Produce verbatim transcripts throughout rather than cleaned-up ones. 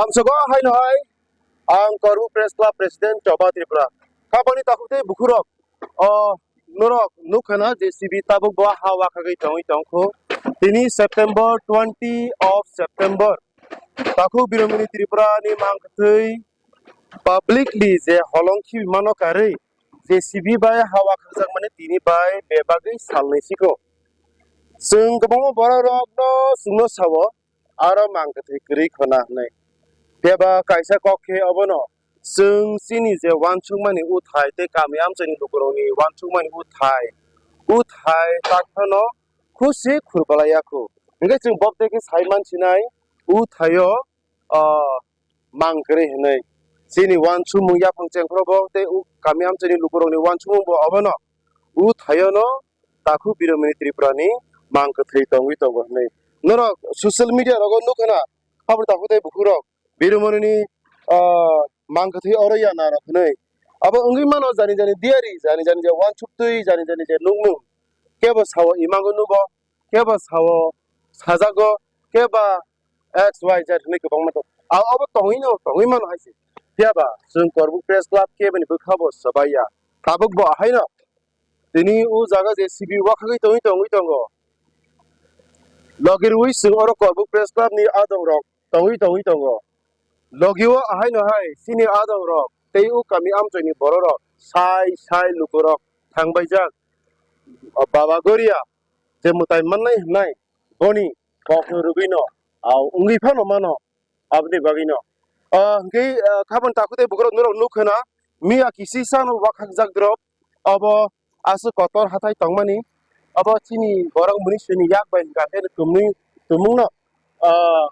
Hamsoko haino hai, ang Korbu Press Club President Choba Tripura. Kabani takhuk tei bukhurok, o norok nukha na J C B tabuk bo ha wakhagwi tongwi tongkhu. Tini September, twenty of September. Takhuk Biromani Tripura ni mangthwi publicly je holong khibi mano karwi J C B bai ha wakhajak mani tini bai bebagwi salnwi siko. Chwng kwbangma borok rok no chwngno sao, aro mangkwthwi kwrwi khona hwnwi. Phiya ba kaisa kok khe obono chwng chini je uansukmani uthai tei kami amchaini lukurokni uansukmani uthai, uthai tak phano khusi khurbalai ya khu. Hwnkhe chwng bok tei khe sai mansinai uthaio, ah, mang kwrwi hwnwi. Chini uansukmung yaphang chengkhorobo tei u-, kami amchaini lukurokni uansukmung bo obono uthaiono takhuk Biromani Tripura ni mang kwthwi tongwi tongo hwnwi. Norok social media rogo nukha na, habri takhuk tei bukhurok Biromani ni, ah, mang kwthwi oro ya narok hwnwi. Abo wngwi mano jani jani diari, jani jani je uansuk twi, jani jani je nukmung. Kebo sao imango nugo, kebo sao sajago, keba X Y Z hwnwi kwbangma tong. Abo tongwi no, tongwi mano hai se. Phiya ba chwng Korbu Press Club keboni bwkha bo swbai ya. Tabuk bo haino tini o jaga J C B wakhagwi tongwi tongwi tongo. Logi rwi chwng oro Korbu Press Club ni adong rok tongwi tongwi tongo. Logi o ahaino hai chini adong rok tei o kami amchoi ni borok rok sai sai luku rok thangbaijak. O Baba Goria je mwtai mannai hwnai boni kok rwgwi no, au wngwi phano mano. Aboni bagwi no, ah, hwnkhe, ah, khabon takhuk tei bukhurok norok nuk khna, miya kisi sano wakhakjak drop, abo aswk kotor hathai tongmani, abo chini borok muni sini yak bai hwnkha khe tumui, tumungno, ah,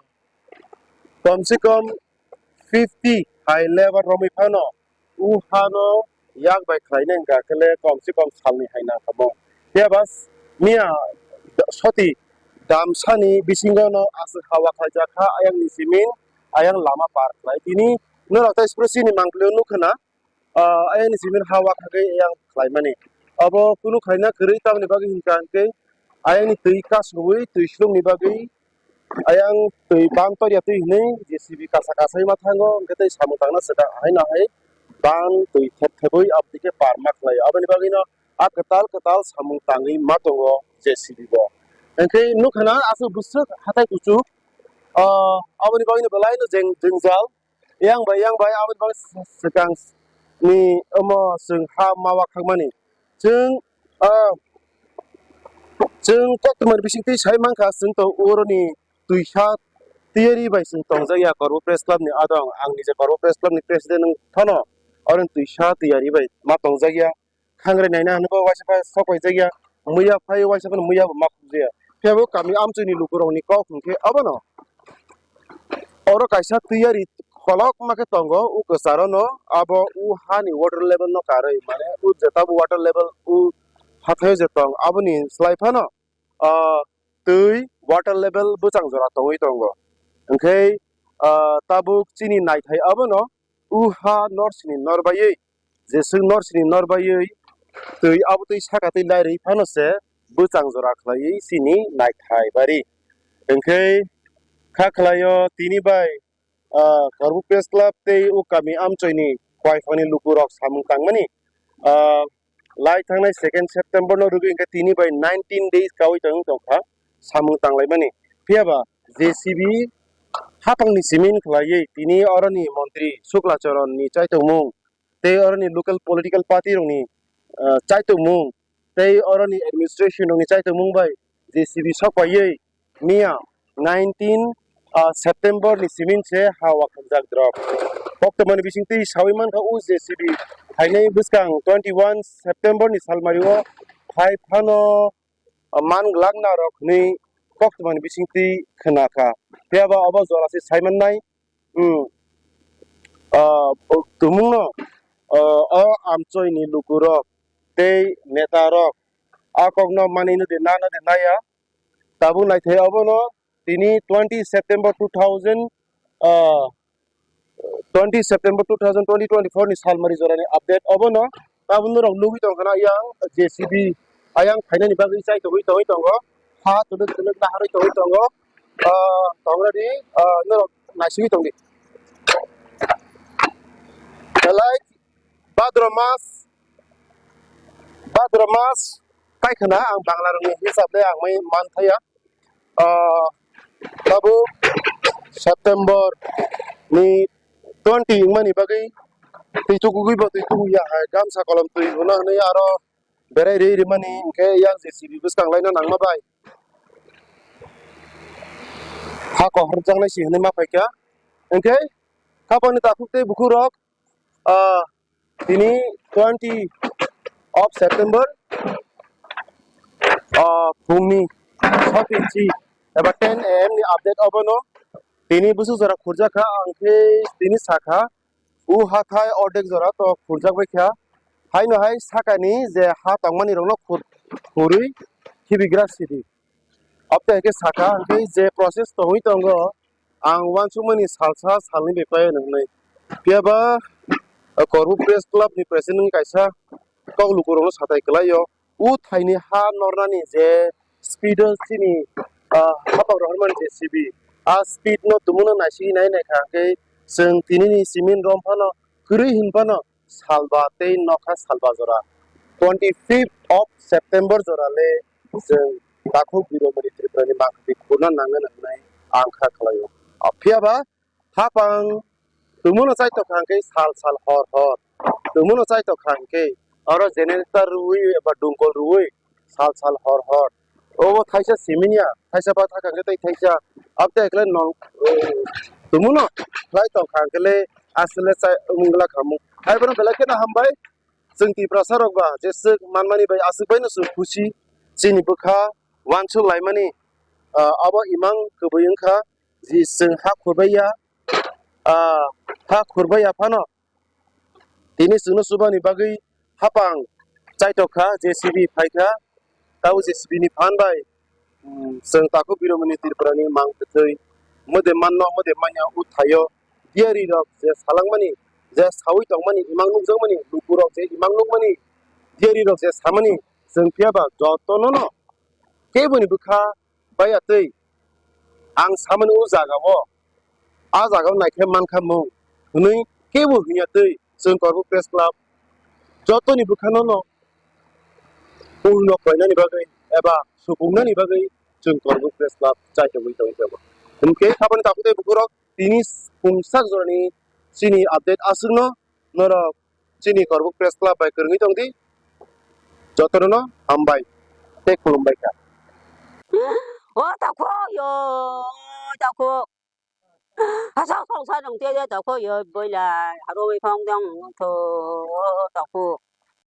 kom se kom fifty hai lebar romwi phano, o hano yak bai khlaina hwnkha khe le kom se kom salni hai nangkha bo. Phiya ba miya soti damsani bisingo no aswk hawa khlaijak kha, ayang ni simin, ayang lama par khlai. Tini norok tai sipro chini mangpili o nuk khna, ah, ayang ni simin hawa khagwi ayang khlaimani. Abo kunu khlaina kwrwi tamni bagwi hwnkha hwnkhe ayang ni twi kasugwi twi slukni bagwi ayang twi ban torya twi hwnwi J C B kasa kasai ma thango, hwnkhe tei samung tangna swkang hai no hai ban twi thep thebwi aboni khe par ma khlai. Aboni bagwino a kwtal kwtal samung tangwi ma tongo J C B bo. Hwnkhe nukha na aswk bwswk hathai kuchuk, ah, aboni bagwino belai no jeng-, jengjal. Yang bai, yang bai, aboni bagwi swkang ni omo chwng ha ma wakhakmani. Chwng, ah, chwng koktwmani bisingtwi sai mankha, chwng to oroni twisa tiyari bai chwng tongjak ya Korbo Press Club ni adong. Ang nije Korbo Press Club ni president wng phano oroni twisa tiyari bai ma tongjak ya. Khangrai naina hwnwi bo waisa phai sok paijak ya, muiya phai waisa phano muiya bo ma khukjaya. Phiya bo kami amchoi ni lukurok ni kok hwnkhe abono oro kaisa tiyari kolokma khe tongo, o kwcharo no abo o hani water level no karwi, mane o jeta bo water level o hathaio je tong aboni slai phano, ah, twi water level bwchang jora tongwi tongo. Hwnkhe, ah, tabuk chini naithai abono o ha norsini norbaiwi, jeswk norsini norbaiwi twi abo twi saka twi lairwi phano se bwchang jora khlaiwi chini naithai bari. Hwnkhe kha khlaio tini bai, ah, Karbu Press Club tei o kami amchoini Khwaiphangni lukurok samung tangmani, ah, lai thangnai second September no rwgwi hwnkhe tini bai nineteen days kaui tong tongkha samung tanglaimani. Phiya ba J C B hapangni simin khlaiwi tini oroni montri Sukla Charan ni chaitongmung tei oroni local political party rokni, ah, chaitongmung tei oroni administration rokni chaitongmung bai J C B sok paiwi miya nineteen, ah, September ni simin se ha wakhakjak drop. Koktwmani bisingtwi sawi mankha o J C B phainai bwskang twenty one September ni salmari o phai phano, ah, man glak narok hwnwi koktwmani bisingtwi khna kha. Phiya ba obo jora se sai mannai, hmm, ah, o tumungno, ah, o amchoini lukurok tei netarok a kokno manwi no de nano de naya. Tabuk naithai obono tini twenty September two thousand, ah, twenty September two thousand twenty twenty-four ni salmari jorani update obono. Tabuk norok nugwi tongkha na yang J C B ayang phainani bagwi chai tongwi tongwi tongo. Ha twlwk twlwk naharwi tongwi tongo. Ah, tongrani, ah, norok naisingwi tongdi. Belai Bhadra mas, Bhadra mas kaikhana ang Bangla rokni hisab de ang mai manthaya. Ah, tabuk September ni twenty wngmani bagwi twi tukugwi bo twi tukuya hai gamsa kolom twi huna hwnwi aro berai ri rimani hwnkhe yang J C B bwskang laina nangma bai ha kohorjaknai si hwnwi ma phaikha. Hwnkhe khapangni takhuk tei bukhuk rok, ah, tini twenty of September, ah, phungni sot inchi eba ten A M ni update obono tini busu jora khurjakha, ang khe tini sakha, u hathai ordek jora to khurjak bai kha. Haino hai sakani je ha tongmani rokno khur-, khurwi khibigra sidi. Abte hai khe sakha, hwnkhe je process tongwi tongo, ang uansukmani salsa salni bai paio nwngnai. Phiya ba, uh, Korbu Press Club ni president wngwi kaisa kok lukurokno satai kwlaio. U thaini ha nornani je speed o chini, uh, hapang rohormani J C B, a speed no tumuno naisingwi nai naikha, hwnkhe chwng tinini cement rom phano kwrwi hin phano salba tei nokha salba jora. Twenty fifth of September jora le chwng takhuk Biromani Tripura ni mangkhati khurna nangna hwnwi ang kha khlaio. Phiya ba hapang tumuno chaitokha hwnkhe sal sal hor hor. Tumuno chaitokha hwnkhe oro generator rwui eba dungkol rwui sal sal hor hor. Obo thaisa siminya, thaisa ba thakha hwnkhe tei thaisa. Abte ekle nong, eh, tumuno khlai tongkha hwnkhe le aswk le chai wngla khamu. Hai bono belai kheno hambai. Chwng Tiprasa rok ba jeswk manmani bai aswk bai no chwng khusi. Chini bwkha uansuk laimani, ah, abo imang kwbwi wngkha. Ji chwng ha khurbai ya, ah, ha khurbai ya phano tini chwngno chubani bagwi hapang chaitok kha, J C B phai kha, tabo J C B ni phan bai, um, chwng takhuk Biromani Tripura ni mang kwthwi mode manno, mode manya o thaio diyari rok je salangmani, je sawi tongmani, imang nukjakmani, lukurok je imang nukmani, diyari rok je samani, chwng phiya ba jotono no keboni bwkha baiya twi ang samani o jaga o, a jaga o naikhe mankha mung hwnwi kebo hwnya twi chwng Korbu Press Club jotoni bwkhano no purno khlainani bagwi eba supungnani bagwi chwng Korbu Press Club chaitogwi tongwi tongo. Hwnkhe khabani takhuk tei bukhurok tini pungsak jorani chini update aswkno norok chini Korbu Press Club bai kwrwngwi tongdi. Jotono no hambai tei khulumbai kha. O takhuk yo, takhuk. Asok song sa nung te de takhuk yo, boila harwi khong dong tho, takhuk.